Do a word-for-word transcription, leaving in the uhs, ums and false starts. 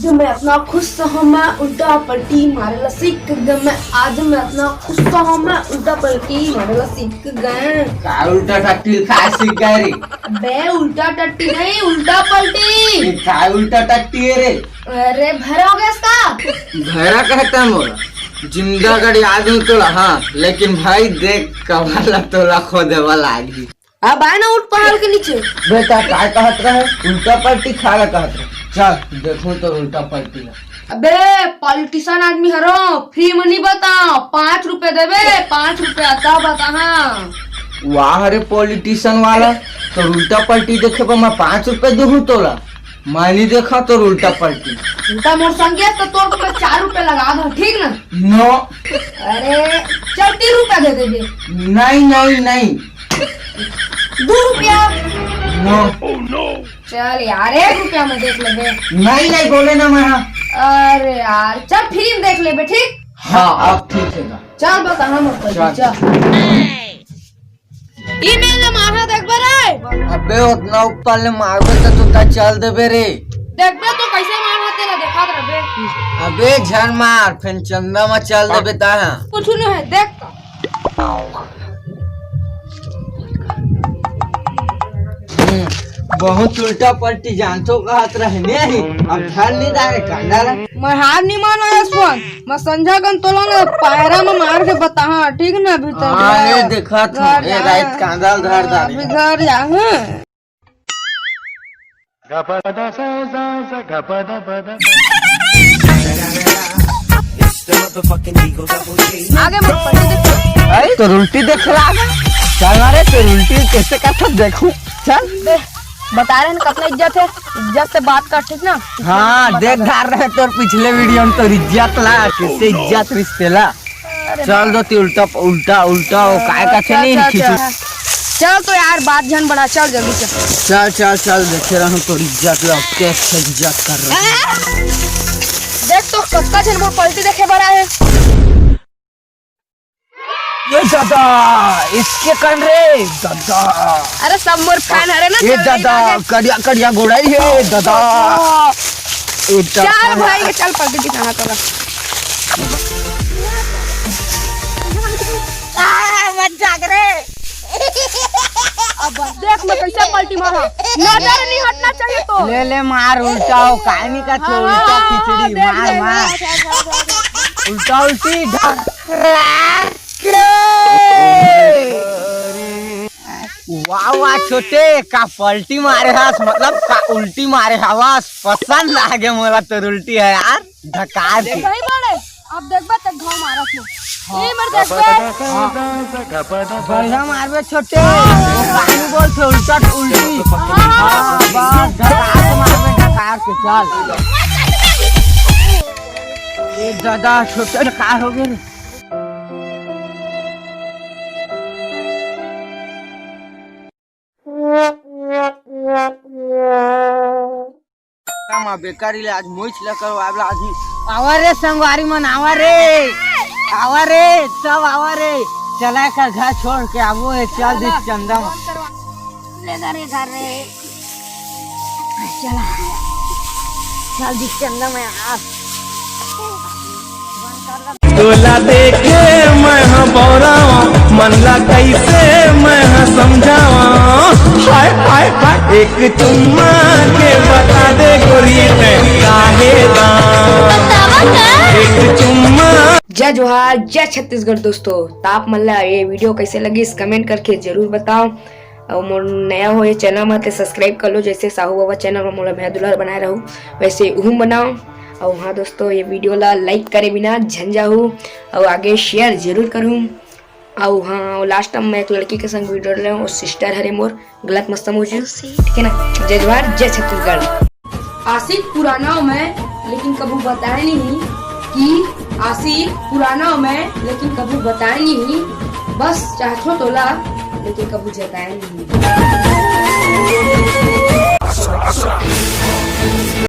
आज मैं अतना खुश हँव, मैं उल्टा पलटी मारे ला सीख गे। मैं, आज मैं अतना खुश हँव, मैं उल्टा पलटी मारे ला सीख गे। का उल्टा टट्टी खाय सीख गे रे? अबे उल्टा टट्टी नहीं, उल्टा पलटी। ये का उल्टा टट्टी हे रे? अरे भैरा हो गे हस का? भैरा कहत हस मोला, जिंदा गड़िया दूँ तोला, हाँ, लेकिन भाई देख कबाड़ ला तोला खोदे वाला आगे। अब आय ना उठ पहाड़ के नीचे। बेटा, काय कहत रहे? उल्टा पलटी खाय ला कहत रहे। चल, देखहूँ तोर उल्टा पलटी ला। अबे, politician आदमी हरँव, free म नइ बतावँव, पाँच रुपया देबे, पाँच रुपया, तब बताहूँ। वाह रे politician वाला, तोर उल्टा पलटी देखे बर मैं पाँच रुपया दूहूँ तोला। मैं नइ देखँव तोर उल्टा पलटी। उल्टा मोर संगी हे त तोर तो मैं चार रुपया लगा दूँ, ठीक ना? No। अरे, चल तीन रुपया दे देबे। नहीं, नहीं, नहीं। दू रुपया। No। चल यार, एक रुपया म देख लेबे। नहीं, नहीं, बोले ना मैं, हाँ। अरे यार, चल free म देख लेबे, ठीक? हाँ, अब ठीक हे ना। चल बताहूँ मैं, चल। चल। ई मेर ले मारहा देखबे रे। अबे ओतना ऊपर ले मारबे त तोला चल देबे रे। देखबे तो कइसे मारहा तेला देखात रहिबे। अबे झन मार, फेर चंदा म चल देबे तहाँ। कुछ नइ हे, देख तो। हम्म, बहुत उल्टा पलटी जानथों कहत रहे नहीं, अब धर नइ डारे कांदा ला। मैं हार नइ मानँव यशवंत। मैं संझा कन तोला ना पैरा म मार के बताहूँ, ठीक ना? अभी तो हाँ, ये देखत हँव, ये रात कांदा ल धर डारे। अभी घर जाहूँ। आगे मत पढ़, देख। अरे, तोर उल्टी देखे ला आगे। चल ना रे, तोर उल्टी कइसे करथस देखहूँ। चल। बे, बता रहे हैं कतना इज्जत हे, इज्जत से बात कर, ठीक ना? हाँ, देख डार रहे तोर पिछले video म तोर इज्जत ला, कइसे इज्जत रिहिस तेला। अरे चल दो ती उल्टा, उल्टा, उल्टा, वो काय का थे अच्छा, नहीं अच्छा, खींचू। अच्छा। चल तो यार, बात झन बढ़ा, चल जल्दी चल। चल, चल, चल, देखे रहूँ तोर इज्जत ला, कैसे इज्जत कर रहा है। देख तो कतका झन मोर पलटी देखे बर आए हे। ये दादा, इसके कान रे, दादा। अरे सब मोर fan हरे ना, ए सब दादा, नहीं लागे। करिया, करिया गोड़ाई हे, दादा। हाँ। ए दादा। चल भाई, चल पलटी दिखाना तोला। आ, मत जाग रे। अब देख मैं कइसे पलटी मारँव। नजर नइ हटना चाहिए तो। ले, ले, मार उल्टा, वो काय नइ कहत हे, हाँ, उल्टा हाँ, खिचड़ी, देख, मार, देख, मार। देख, देख, देख, देख। उल्टा उल्टी, धर। वाह, वाह, छोटे, का पलटी मारे हस, मतलब, का उल्टी मारे हवस, पसंद आगे मोला तोर उल्टी हे यार, झकास हे। सही बात हे, अब देखबे त घाव मारत हे। हाँ। ये मर देखबे। हाँ। बढ़िया मारबे छोटे, वो कहानी बोलथे उल्टा उल्टी। हाँ, हाँ, हाँ। हाँ, बस, झकास मारबे, झकास के, चल। ए दादा, छोटे का हो गे रे? का माँ बेकारी ले आज मोच ल करवाबला आज ही। आवा रे संगवारी मन, आवा रे, आवा रे, सब आवा रे। चला का घर छोड़ के आवो हे, चल दी चंदा। ले जा रे घर रे। चला। चल दिस चंदा मैं आप। तोला देखे मैं ह बौरावा, मन ला कैसे मैं ह समझावा। हाय, हाय, हाय। एक चुम्मा के बता दे गोरी तैं काहे दाम। एक चुम्मा। जय जोहार, जय छत्तीसगढ़ दोस्तों। त आप मन ला ये video कैसे लगिस, comment करके जरूर बताओ। अउ मोर नया हो ये channel म, ते subscribe कर लो, जैसे साहू बाबा channel म मोला भैया दुलार बनाए रहू, वैसे उहू बनाओ। अउ हाँ दोस्तों, ये video ला like करे बिना झन जाहू, अउ आगे share जरूर करहू। अउ हाँ, अउ last time मैं एक लड़की के संग video ले, वो sister हरे मोर, गलत मत समझू, ठीक है ना? जय जोहार, जय छत्तीसगढ़। आशिक पुराना हूँ मैं, लेकिन कभू बताए नहीं कि आशिक पुराना हूँ मैं, लेकिन कभू बताए नहीं। बस चाहथो तोला, लेकिन कभू जताए नहीं।